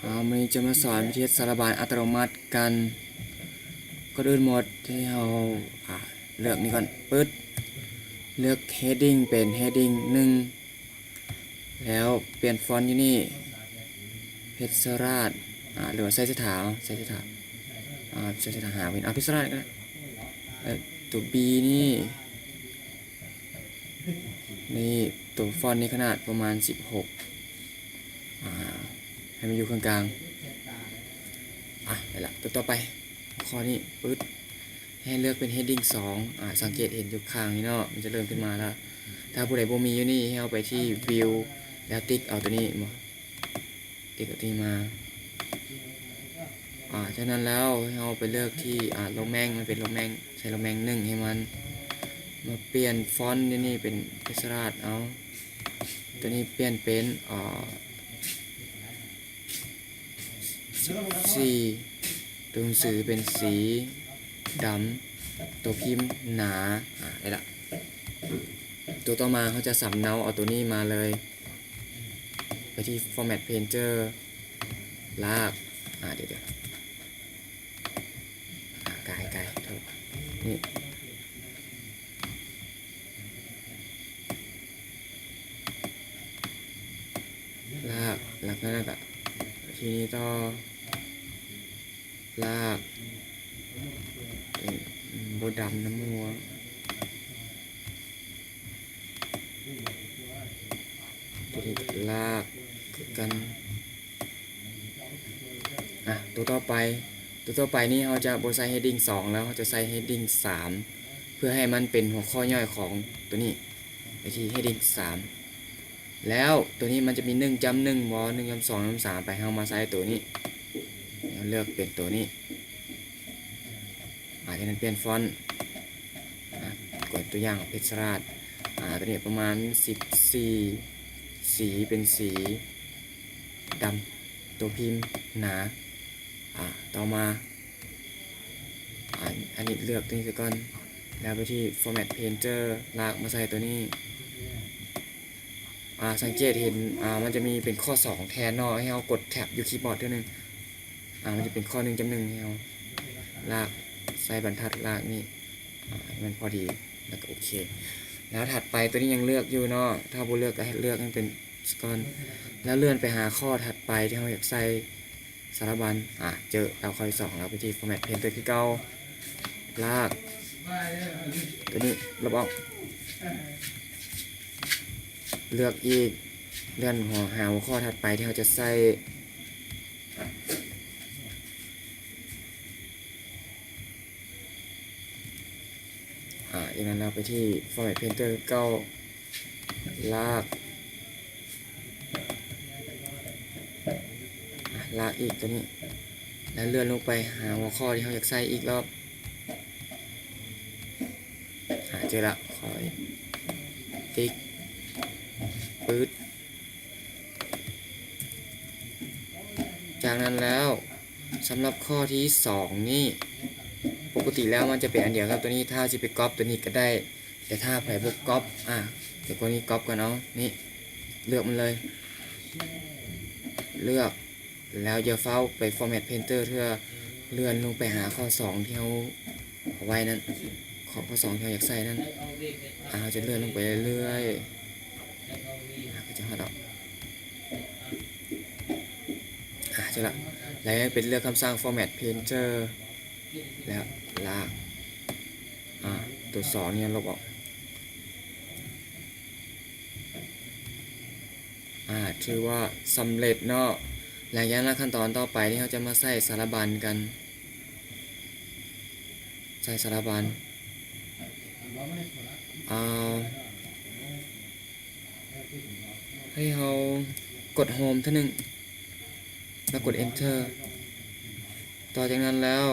ອາ ມື້ນີ້ຈະມາສອນວິທີເຮັດສາລະບັນອັດຕະໂນມັດກັນ. ກ່ອນອື່ນໝົດໃຫ້ເຮົາ ອາ ເລືອກນີ້ກ່ອນ ປຶດ ເລືອກເຮດດິ້ງເປັນເຮດດິ້ງໜຶ່ງ ແລ້ວປ່ຽນຟອນຢູ່ນີ້ ເພັດສະລາດ ອາ ຫຼືວ່າໃສ່ສະຖາ ໃສ່ສະຖາ ອາ ໃສ່ສະຖາຫາເປັນ ອາ ເພັດສະລາດກໍໄດ້. ເອີ ຕົວບີນີ້ ນີ້ ຕົວຟອນນີ້ຂະໜາດປະມານສິບຫົກ ອາ ໃຫ້ມັນຢູ່ເຄິ່ງກາງ. ອາ ໄດ້ລະ ຕົວຕໍ່ໄປ ຂໍ້ນີ້ ປຶດ ໃຫ້ເລືອກເປັນເຮດດິ້ງສອງ ອາ ສັງເກດເຫັນຢູ່ຂ້າງນີ້ເນາະ ມັນຈະເລີ່ມຂຶ້ນມາແລ້ວ. ຖ້າຜູ້ໃດບໍ່ມີຢູ່ນີ້ ໃຫ້ເຮົາໄປທີ່ວິວ ແລ້ວຕິກເອົາຕົວນີ້ ຕິກເອົາຕົວນີ້ມາ. ອາ ຈາກນັ້ນແລ້ວໃຫ້ເຮົາໄປເລືອກທີ່ ອາ ໂລແມງ ມັນເປັນໂລແມງ ໃສ່ໂລແມງໜຶ່ງໃຫ້ມັນ ມາປ່ຽນຟອນຢູ່ນີ້ເປັນເພັດສະລາດ ເອົາ ຕົວນີ້ປ່ຽນເປັນ ອາ ສິບສີ່ ຕົວໜັງສືເປັນສີດຳ ຕົວພິມໜາ. ອາ ໄດ້ລະ ຕົວຕໍ່ມາເຮົາຈະສຳເນົາເອົາຕົວນີ້ມາເລີຍ ໄປທີ່ Format Painter ລາກ ອາ ດຽວໆ ອາ ກາຍ ກາຍ ໂທດ ນີ້ ລາກ ຫຼັງຈາກນັ້ນກະ ທີນີ້ຕໍ່ ລາກ ບໍ່ດຳນຳຫົວ ລາກຄືກັນ. ອາ ຕົວຕໍ່ໄປ ຕົວຕໍ່ໄປນີ້ເຮົາຈະບໍ່ໃສ່ເຮດດິ້ງສອງແລ້ວ ເຮົາຈະໃສ່ເຮດດິ້ງສາມ ເພື່ອໃຫ້ມັນເປັນຫົວຂໍ້ຍ່ອຍຂອງຕົວນີ້ ໄປທີ່ເຮດດິ້ງສາມ ແລ້ວຕົວນີ້ມັນຈະມີໜຶ່ງຈ້ຳໜຶ່ງບໍ່ ໜຶ່ງຈ້ຳສອງ ຈ້ຳສາມ ໄປ ເຮົາມາໃສ່ຕົວນີ້ ເຮົາເລືອກເປັນຕົວນີ້. ອາ ຈາກນັ້ນປ່ຽນຟອນ ອາ ກວດຕົວຢ່າງເພັດສະລາດ ອາ ຕົວນີ້ປະມານສິບສີ່ ສີເປັນສີດຳ ຕົວພິມໜາ. ອາ ຕໍ່ມາ ອາ ອັນນີ້ເລືອກຕົວນີ້ຊະກ່ອນ ແລ້ວໄປທີ່ Format Painter ລາກມາໃສ່ຕົວນີ້. ອາ ສັງເກດເຫັນ ອາ ມັນຈະມີເປັນຂໍ້ສອງແທນເນາະ ໃຫ້ເຮົາກົດ Tab ຢູ່ຄີບອດເທື່ອໜຶ່ງ. ອາ ມັນຈະເປັນຂໍ້ໜຶ່ງຈ້ຳໜຶ່ງ ໃຫ້ເຮົາລາກ ໃສ່ບັນທັດລາກນີ້ ອາ ໃຫ້ມັນພໍດີ ແລ້ວກໍໂອເຄ. ແລ້ວຖັດໄປ ຕົວນີ້ຍັງເລືອກຢູ່ເນາະ ຖ້າບໍ່ເລືອກກໍໃຫ້ເລືອກໃຫ້ເປັນສະກ່ອນ ແລ້ວເລື່ອນໄປຫາຂໍ້ຖັດໄປທີ່ເຮົາຢາກໃສ່ ສາລະບັນ ອາ ເຈີແລ້ວ ຂໍ້ທີສອງ ແລ້ວໄປທີ່ Format Painter ຄືເກົ່າ ລາກ ຕົວນີ້ລົບອອກ ເລືອກອີກ ເລື່ອນຫົວ ຫາຫົວຂໍ້ຖັດໄປທີ່ເຮົາຈະໃສ່ ອາ ອີກນັ້ນແລ້ວໄປທີ່ Format Painter ຄືເກົ່າ ລາກ ອາ ລາກອີກຕົວນີ້ ແລ້ວເລື່ອນລົງໄປຫາຫົວຂໍ້ທີ່ເຮົາຢາກໃສ່ອີກລອບ. ອາ ເຈີລະ ຄ່ອຍຕິກ ປຶດ. ຈາກນັ້ນແລ້ວ ສຳລັບຂໍ້ທີສອງນີ້ ປົກກະຕິແລ້ວມັນຈະເປັນອັນດຽວກັບຕົວນີ້ ຖ້າຊິໄປກັອບຕົວນີ້ກໍໄດ້ ແຕ່ຖ້າໃຜບໍ່ກັອບ ອາ ດຽວກົດນີ້ກັອບກ່ອນເອົາ ນີ້ ເລືອກມັນເລີຍ ເລືອກ ແລ້ວຢ່າຟ້າວໄປ Format Painter ເທື່ອ ເລື່ອນລົງໄປຫາຂໍ້ສອງທີ່ເຮົາເອົາໄວ້ນັ້ນ ຂໍ້ ຂໍ້ສອງທີ່ເຮົາຢາກໃສ່ນັ້ນ ອາ ເຮົາຈະເລື່ອນລົງໄປເລື້ອຍໆ ອາ ກໍຈະຮອດດອກ ອາ ເຈົ້າລະ ແລ້ວເປັນເລືອກຄຳສັ່ງ Format Painter ແລ້ວລາກ ອາ ຕົວສອງນີ້ລົບອອກ. ອາ ຖືວ່າສຳເລັດເນາະ. ຫຼັງຈາກນັ້ນ ຂັ້ນຕອນຕໍ່ໄປນີ້ ເຮົາຈະມາໃສ່ສາລະບັນກັນ ໃສ່ສາລະບັນ ອາ ໃຫ້ເຮົາກົດ Home ເທື່ອໜຶ່ງ ແລ້ວກົດ Enter. ຕໍ່ຈາກນັ້ນແລ້ວ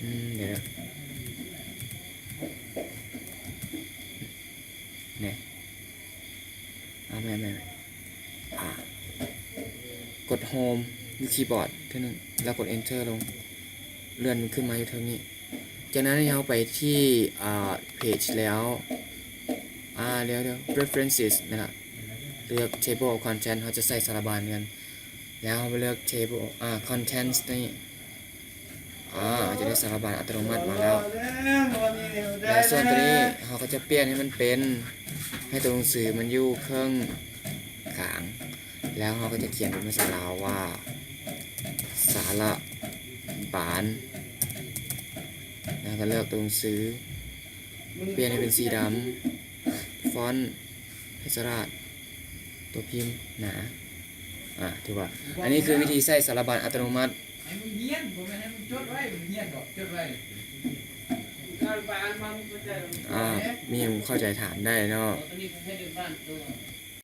ອືມ ດຽວ ນີ້ ເອົາໃໝ່ ໃໝ່ ໃໝ່ ອາ ກົດ Home ຢູ່ຄີບອດເທື່ອໜຶ່ງ ແລ້ວກົດ Enter ລົງ ເລື່ອນຂຶ້ນມາຢູ່ເທິງນີ້. ຈາກນັ້ນໃຫ້ເຮົາໄປທີ່ ອາ Page Layout ອ່າ ດຽວ ດຽວ preferences ນະ ເລືອກ table of contents ເຮົາຈະໃສ່ສາລະບານກັນ ແລ້ວເຮົາໄປເລືອກ table ອ່າ contents ນີ້ ອ່າ ຈະໄດ້ສາລະບານອັດຕະໂນມັດມາແລ້ວ ແລ້ວສ່ວນຕົວນີ້ເຮົາກໍຈະປ່ຽນໃຫ້ມັນເປັນ ໃຫ້ຕົວໜັງສືມັນຢູ່ເຄິ່ງກາງ ແລ້ວເຮົາກໍຈະຂຽນເປັນພາສາລາວວ່າ ສາລະບານ ແລ້ວກໍເລືອກຕົວໜັງສື ປ່ຽນໃຫ້ເປັນສີດຳ ຟອນ ເພັດສະລາດ ຕົວພິມໜາ ອ່າ ຖືວ່າ ອັນນີ້ຄືວິທີໃຊ້ສາລະບານອັດຕະໂນມັດ ໃຫ້ມຶງຮຽນ ບໍ່ແມ່ນໃຫ້ມຶງຈົດໄວ້ ມຶງຮຽນບໍ່ ຈົດໄວ້ ອ່າ ມີຫຍັງບໍ່ເຂົ້າໃຈຖາມໄດ້ເນາະ ຕົວນີ້ເຂົາໃຊ້ເປັນບ້ານຕົວ